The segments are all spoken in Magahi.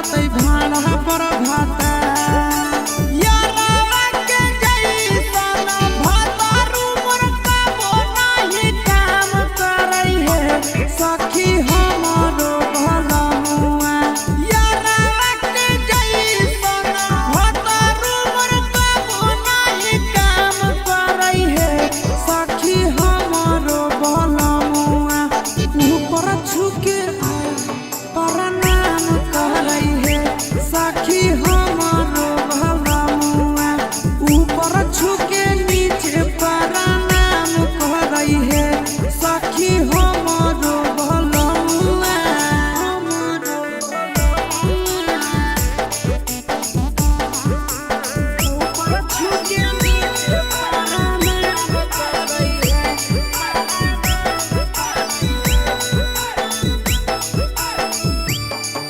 जतै भाड़ा पर भाता। यारवा के जैसन भातारू मोर काबो नाही काम करै हे सखी हमरो भलमुआ। यारवा के जैसन भातारू मोर काबो नाही काम करै हे सखी हमरो भलमुआ। ऊपर छुके प्रणाम करै हे सखी हमरो भलमुआ। ऊपर छुके नीचे प्रणाम करै हे सखी हमरो भलमुआ। हमरो ऊपर छुके नीचे प्रणाम करै हे।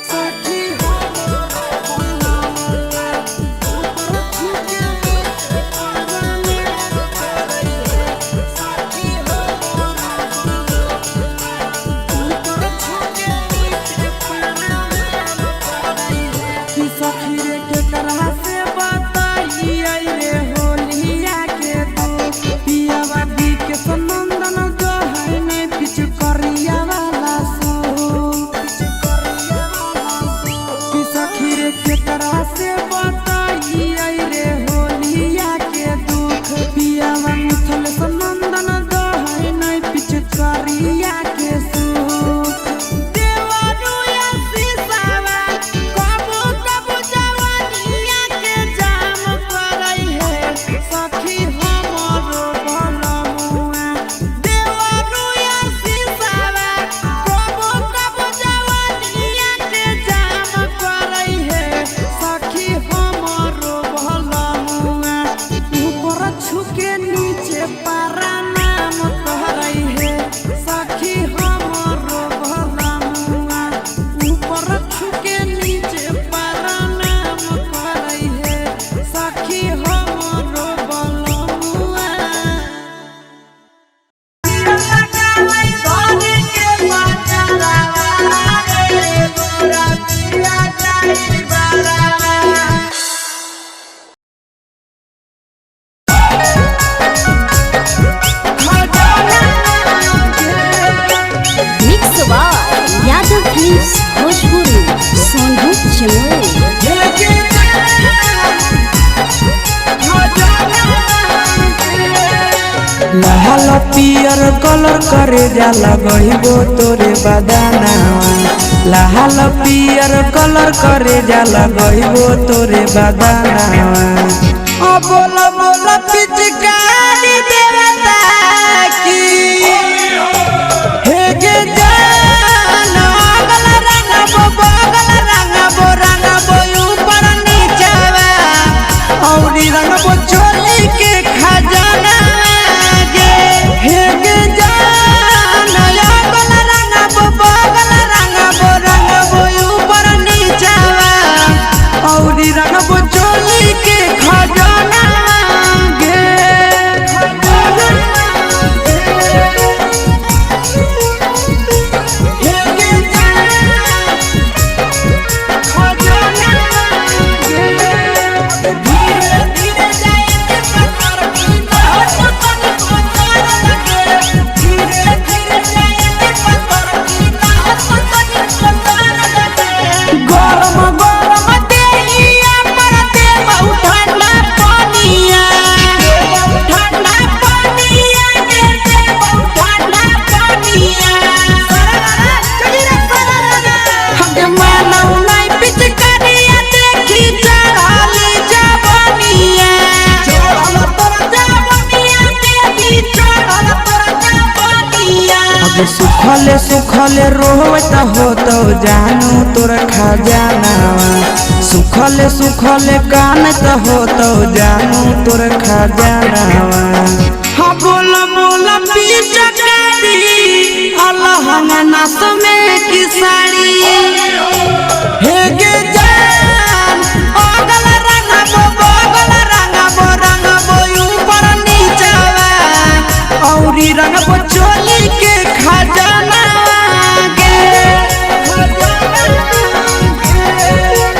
सखी हमरो भलमुआ। ऊपर छुके नीचे प्रणाम करै हे सखी हमरो भलमुआ। ऊपर छुके नीचे प्रणाम करै हे। कि सखी रे केकरा से बताइए रे होलिया के दुख। पियावा दी के सनंदन जो है ने पिछु करिया वाला सो। कि सखी रे केकरा से बताइए रे होलिया के दुख। पियावा मिथल सनंदन जो है ने पिछु करिया के सुख। देवरुया सीसावा कबो कबो जवानिया के जाम करै हे सखी हमरो भलमुआ। देवरुया सीसावा कबो कबो जवानिया के जाम करै हे सखी हमरो भलमुआ। ऊपर छुके नीचे प्रणाम करै हे सखी हमरो भलमुआ। ऊपर छुके नीचे प्रणाम करै हे सखी हमरो भलमुआ। Mix by Yadav films Bhojpuri Sonu Jamui. लाल पियर कलर करे जाला गहिबो तोरे बदानावा। लाल पियर कलर करे जाला गहिबो तोरे बदानावा। ओ बोल बोल पिचकारी देवता की हे गे जान। अगल रंगबो बगल रंगबो रंगबो ऊपर नीचवा औरी रंगबो चोली के खजाना गे। हे गे जान अगल रंगबो बगल रंगबो रंगबो ऊपर नीचवा औरी रंगबो चोली के खजाना गे। हे गे जान खजाना गे। धीरे धीरे जाए पत्थर की धीरे धीरे जाए पत्थर की गरम गरम देहिया पर देबौ ठंडा पानिया। ठंडा पानिया गे देबौ ठंडा पानिया। हम मानौ नै पिचकारिया देखी चढ़ाली जवानिया। चढ़ल तोर जवानिया देखी चढ़ल तोर जवानिया। अब सुखले सुखले रोवत हो तो जानू तोर खजानावा। सुखले सुखले कानत हो तो जानू तोर खजानावा। हाँ बोल बोल पिचकारी अल्लाह नास में की साड़ी। हे गे जान अगल रंगबो बगल रंगबो रंगबो ऊपर नीचवा औरी रंगबो चोली के खजाना गे। खजाना गे।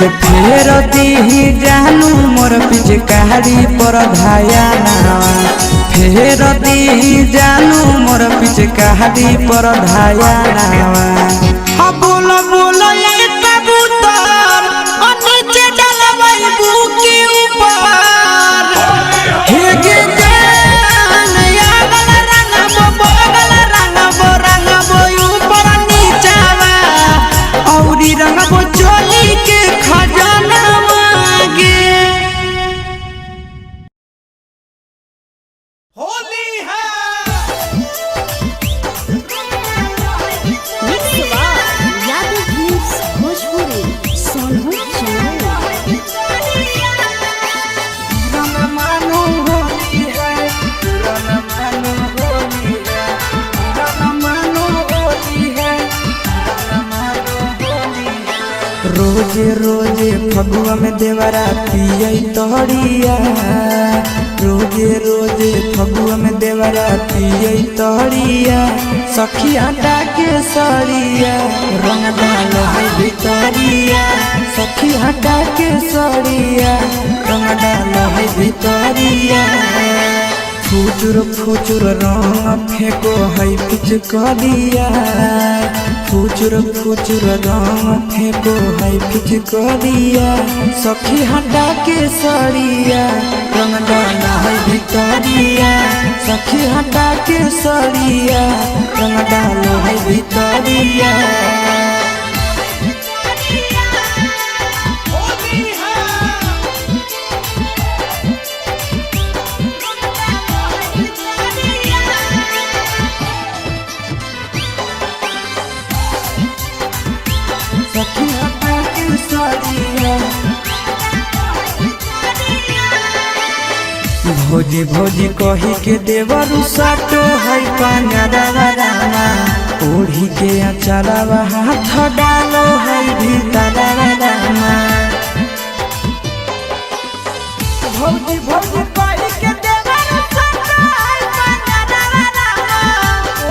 हगे फेर दीही जानू मोर पिचकारी पर धाया नावा। फेर दीही जानू मोर पिचकारी पर धाया नावा। हा बोलो बोलो ये कबूतर और नीचे डलवाई बुकी ऊपर। हे गे जान यागल रंगबो बगल रंगबो रंगबो ऊपर नीचावा औरी रंगबो चोली के खजानावा गे। Mix by Yadav films Bhojpuri Sonu Jamui. रंग मानो होली है, रंग मानो होली है, रंग मानो होली है, रंग मानो होली है। रोजे रोजे फगुआ में देवरा पियै तोहरिया। रोजे रोजे फगुआ में देवरा पियै तोहरिया। सखिया डाके सड़िया रंग डाल है भितरिया। सखिया डाके सड़िया रंग डाल है भितरिया। फुचुर फुचुर रंग फेंको है पिचकरिया। फुचुर फुचुर रंग फेंको है पिचकरिया। सखी हटा के सड़िया रंग डाला है भितरिया। सखी हटा के सड़िया रंग डालो है भितरिया। सखी हटा के सड़िया। भोजी भोजी कही के देवरु साटो है पांजरावा रामा। ओढ़ी के अचरावा हाथ डालो है भीतरवा रामा। भौजी भौजी कही के देवरु साटो है पांजरावा रामा।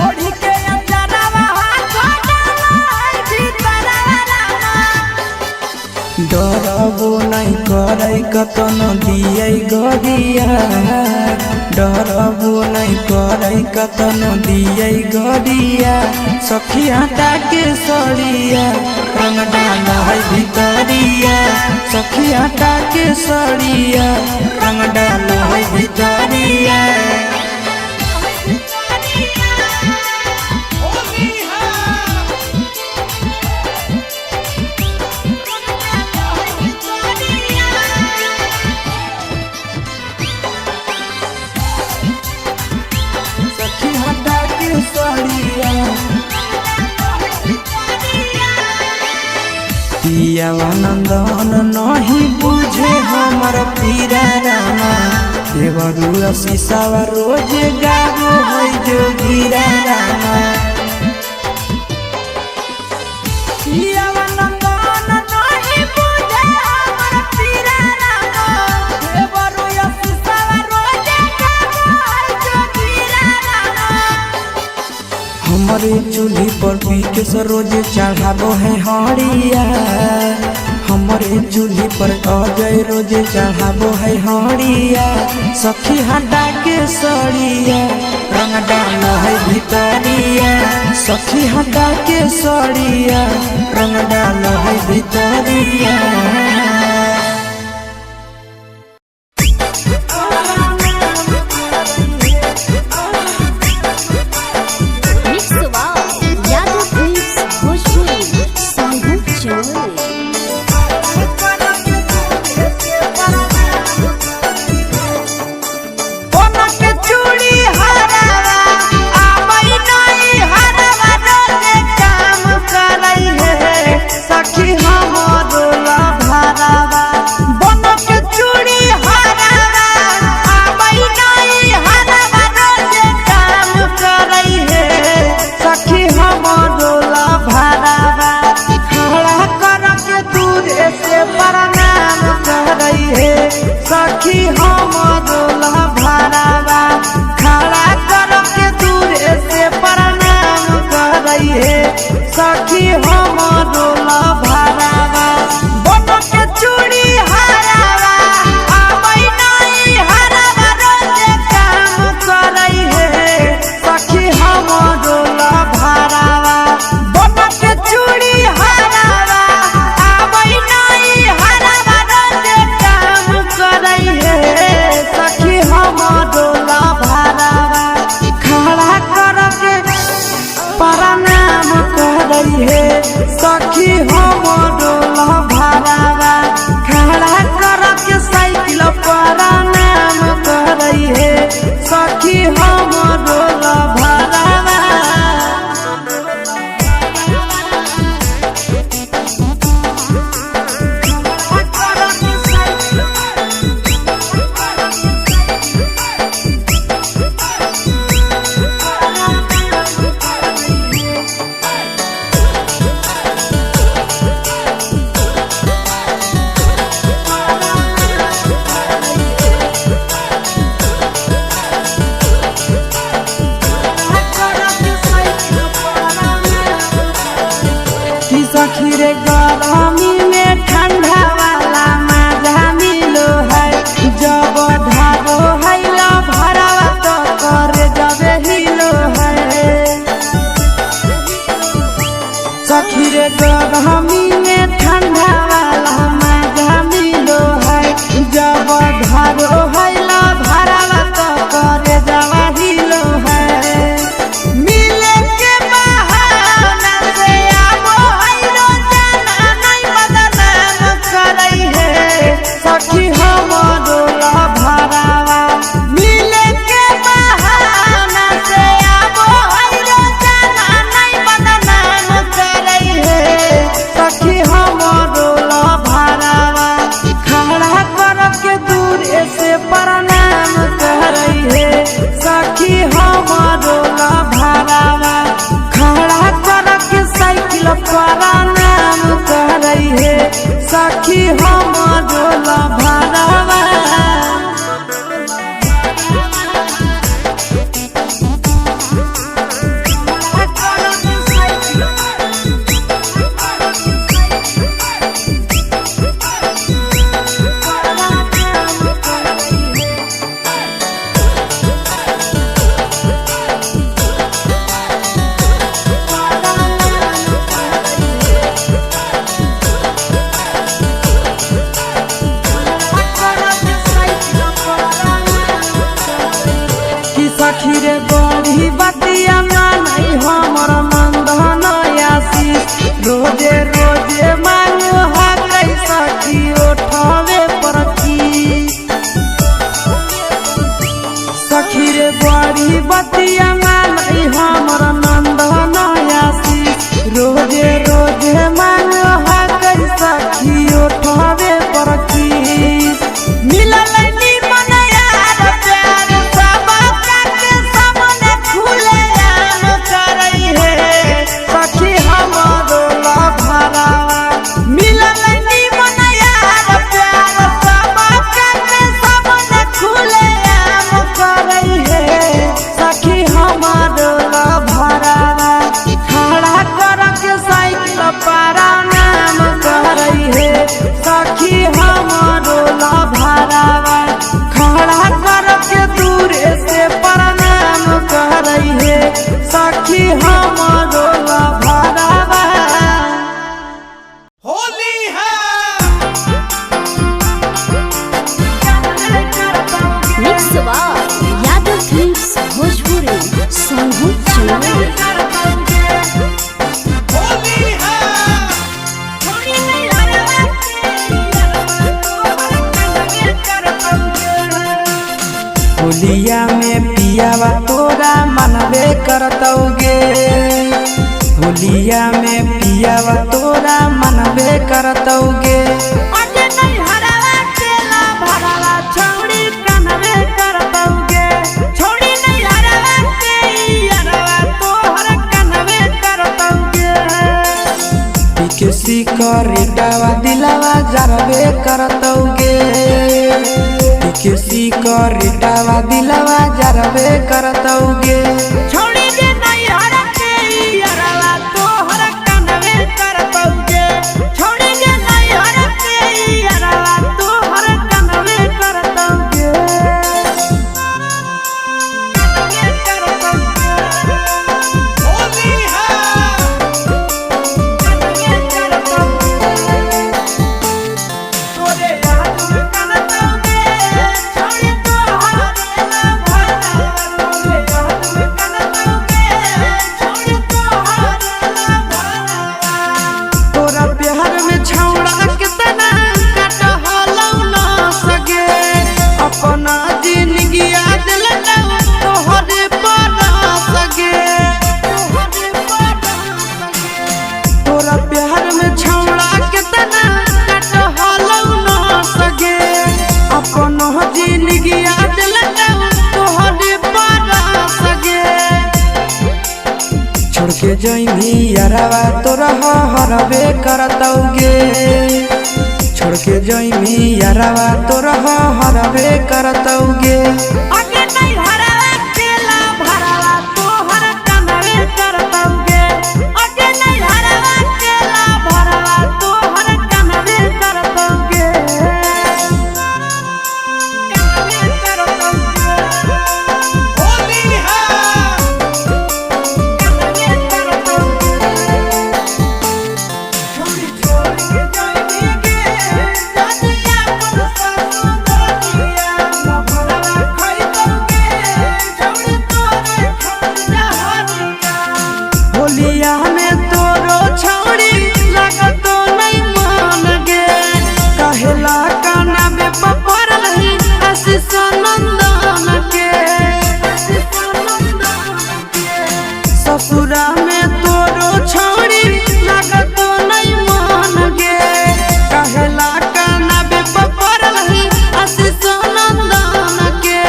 ओढ़ी के अचरावा हाथ डालो है भीतरवा रामा। डरबो नहीं करै कतन दियै गरिया। डरबो नहीं करै कतन दियै गरिया। सखी हटा के सड़िया रंग डाल है भितरिया। सखी हटा के सड़िया रंग डाल है भितरिया। सखी हटा के सड़िया। पियावा नंदन नहीं बुझे हमर पीरा रामा। देवरु शीशावा रोज गाबो है जोगीरा रामा। पियावा नंदन नहीं बुझे हमर पीरा रामा। देवरु शीशावा रोज गाबो है जोगीरा रामा। हमारे चूल्ही पर पी के सरोज चढ़ाबो है हड़िया। हमारे चूल्ही पर अजय रोज चढ़ाबो है हड़िया। सखी हटा के सड़िया रंग डाल है भितरिया। सखी हटा के सड़िया रंग डाल है भितरिया। Mix by Yadav films Bhojpuri Sonu Jamui. कोनो के चूड़ी हरावा आबै नहीं हरावा रोजे काम करै है सखी हमरो लभारावा। बन के चूड़ी हरावा आबै नहीं हरावा रोजे काम करै है सखी हमरो लभारावा। खड़ा कर के दूर से प्रणाम करै है सखी हमरो लभारावा। खड़ा कर के दूर से प्रणाम करै है सखी हमरो लभारावा। बन के करतौगे। होलिया में पियावा तोरा मनबे करतौगे। अगे नहीं हरावा केला भरावा छौड़ी कनबे करतौगे। छौड़ी नहीं हरावा के यारवा तोहर कनबे करतौगे। पीके करेटावा दिलावा जरबे करतौगे। पीके करेटावा दिलावा जरबे करतौगे। छौड़ी जे नहीं हरा के यारवा तोहर कनबे करतौगे। छौड़ी जे नहीं हरा के यारवा तोहर कनबे करतौगे। कनबे करतौगे। होली है। कनबे करतौगे। तोरे याद में कनतौगे। छौड़ी तोहर ला भरवा। तोरे याद में कनतौगे। छौड़ी तोहर ला भरवा। तोरा प्यार में छौड़ा कितना कटहलौ ना सके। अपना जिंदगी दिल तोहरे पर सके। तोहरे पर सके। तोरा प्यार में छौड़ा कितना कटहलौ ना सके। अपना जिंदगी दिल तोहरे पर सके। छोड़ के जइनी यारवा तोरा हरबे करतौगे। छोड़ के जइनी यारवा तोरा हरबे करतौगे। अगे नहीं हरावा केला भरावा तोहर कनबे करतौगे। अगे नहीं हरावा केला भरावा तोहर कनबे करतौगे। कनबे करतौगे। होली है। कनबे करतौगे। छोड़ी छोड़ के जाइबी गे जानिया पर ससुरिया भरवा खइतौगे। छोड़ी तोरे खंडा हरिया। होलिया में तोरो छौड़ी लागतो नहीं मान गे। कहेला काना में पपरल ही आशीष नंदन के। ससुरा में तोरो छौड़ी लागतो नहीं मान गे। कहेला काना में पपरल ही आशीष नंदन के।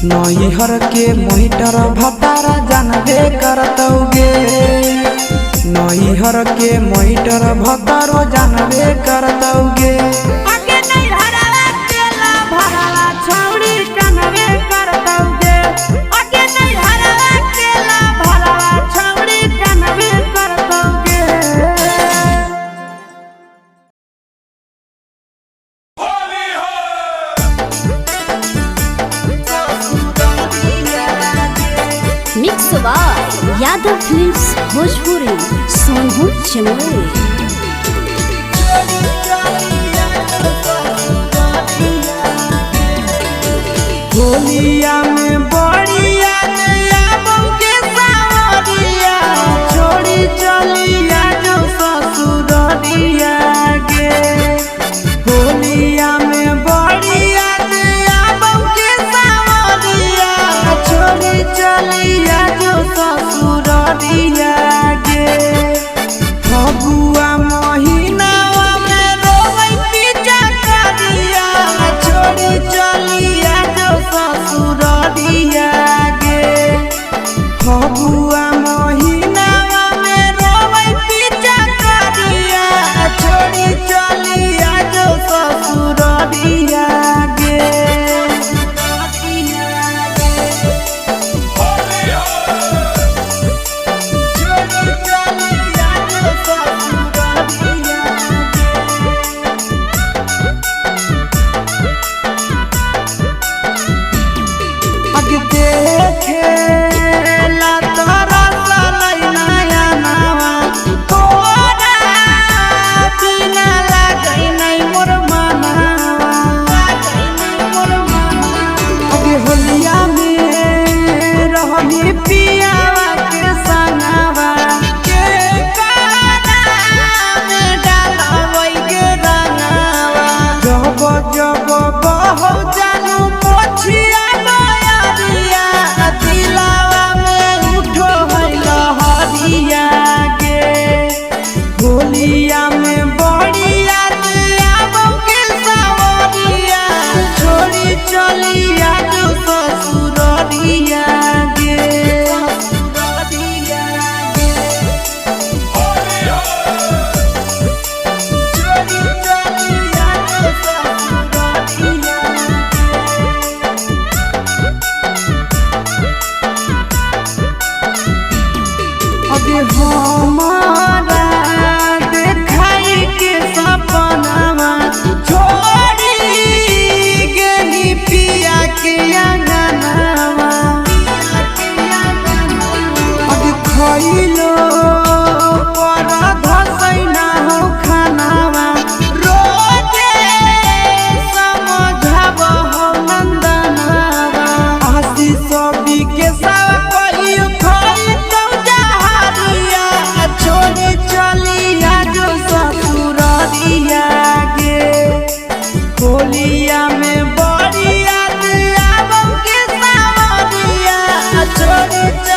नैहर के मोहिटर भतारा जानबे करतौगे। नैहर के मोहिटर भतारो जानबे करतौगे। अगे नहीं हरावा केला भरावा छौड़ी कनबे करतौगे। अगे नहीं हरावा केला भरावा छौड़ी कनबे करतौगे। होली है। Mix by Yadav films Bhojpuri Sonhu Chamoli. होलिया में बढ़िया नया के सावरिया छोड़ी चलिया जो ससुरिया गे। होलिया में बढ़िया नया के सावरिया छोड़ी चलिया जो ससुरिया गे। फगुआ महीनावा में रोवै पिचा करिया छोड़ी चलिया जो ससुरिया। हरी।